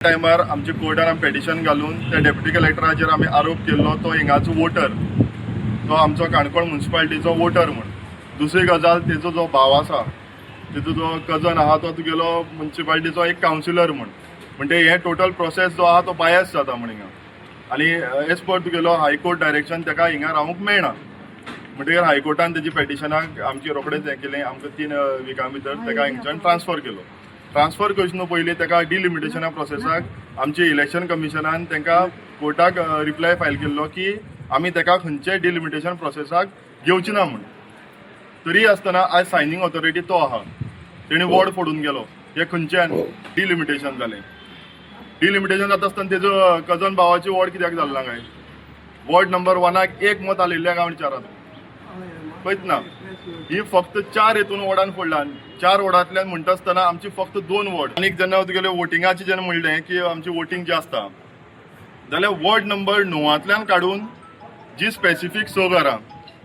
टायमार आमच्या कोर्टान आमी पेटिशन घालून त्या डेप्युटी कलेक्टराचेर आमी आरोप केल्लो, तो हिंगाचो वोटर, तो आमचो काणकोण मुन्सिपालिटीचो वोटर म्हूण. दुसरी गजाल, तेजो जो भाव आसा, तेजो जो कजन आहा, तो तुगेलो मुन्सिपालिटीचो एक कावन्सिलर म्हूण. म्हणजे हे टोटल प्रोसेस जो आहा तो बायस जाता म्हण हिंगा. आनी एज पर तुगेलो हायकोर्ट डायरेक्शन ताका हिंगा रावूंक मेळना. म्हणटगीर हायकोर्टान तेजी पेटिशनाक आमची रोखडेच हें केलें. आमकां 3 विकां भितर ताका हिंगच्यान ट्रान्सफर केलो. ट्रान्सफर करचे न्हू पयलीं ताका डिलिमिटेशना प्रोसेसाक आमचे इलेक्शन कमिशनान तांकां कोर्टाक रिप्लाय फायल केल्लो की आमी ताका खंयचेय डिलिमिटेशन प्रोसेसाक घेवची ना म्हूण. तरी आसतना आयज सायनींग ऑथॉरिटी तो आहा, तेणी वॉर्ड फोडून गेलो. हे खंयच्यान डिलिमिटेशन जालें? डिलिमिटेशन जाता आसतना तेजो कजन भावाची वॉर्ड कित्याक जालें ना काय? वॉर्ड नंबर वनाक एक मत आयिल्लें काय विचारात. पळयत ना, ही फक्त चार हितून वॉर्डान फोडला. चार वॉर्डांतल्यान म्हणटा आसतना आमची फक्त दोन वॉर्ड. आनी जेन्ना तुगेले वोटिंगाची जेन्ना म्हणलें की आमची वोटींग जी आसता जाल्यार वॉर्ड नंबर णवांतल्यान काडून जी स्पेसिफीक स घरां,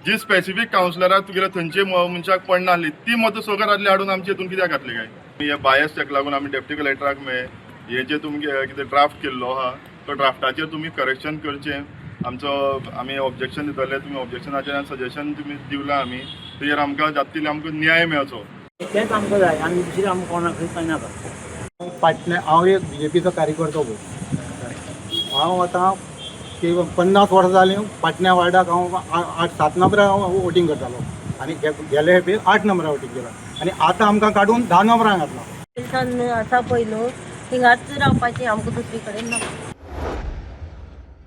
जी स्पेसिफीक कावन्सिलराक तुगेले थंयचे मनशाक पडनासली, ती मतां स घरांतली हाडून आमची हितून कित्याक घातली काय? हे बायस तेका लागून आमी डेप्युटी कलेक्टराक मेळ्ळे. हे जे तुमी कितें ड्राफ्ट केल्लो आहा, तो ड्राफ्टाचेर तुमी करेक्शन करचें. आमचो आमी ऑब्जेक्शन दितले. तुमी ऑब्जेक्शनाचेर सजेशन तुमी दिवला, आमी तेजेर आमकां जाता तितले आमकां न्याय मेळचो. तेंच आमकां जाय आनी दुसरें आमकां कोणाक खंय कांय नाका. पाटणे हांव एक बीजेपीचो कार्यकर्तो पळय. हांव आतां 50 वर्सां जालीं पाटण्या वार्डाक हांव आठ सात नंबरार हांव वोटींग करतालो आनी गेले खेपे आठ नंबरार वोटींग केलां आनी आतां आमकां काडून 10 नंबरां घातला. पयलीं आसा पळय न्हू, थिंगाच रावपाचें, आमकां दुसरी कडेन नाका.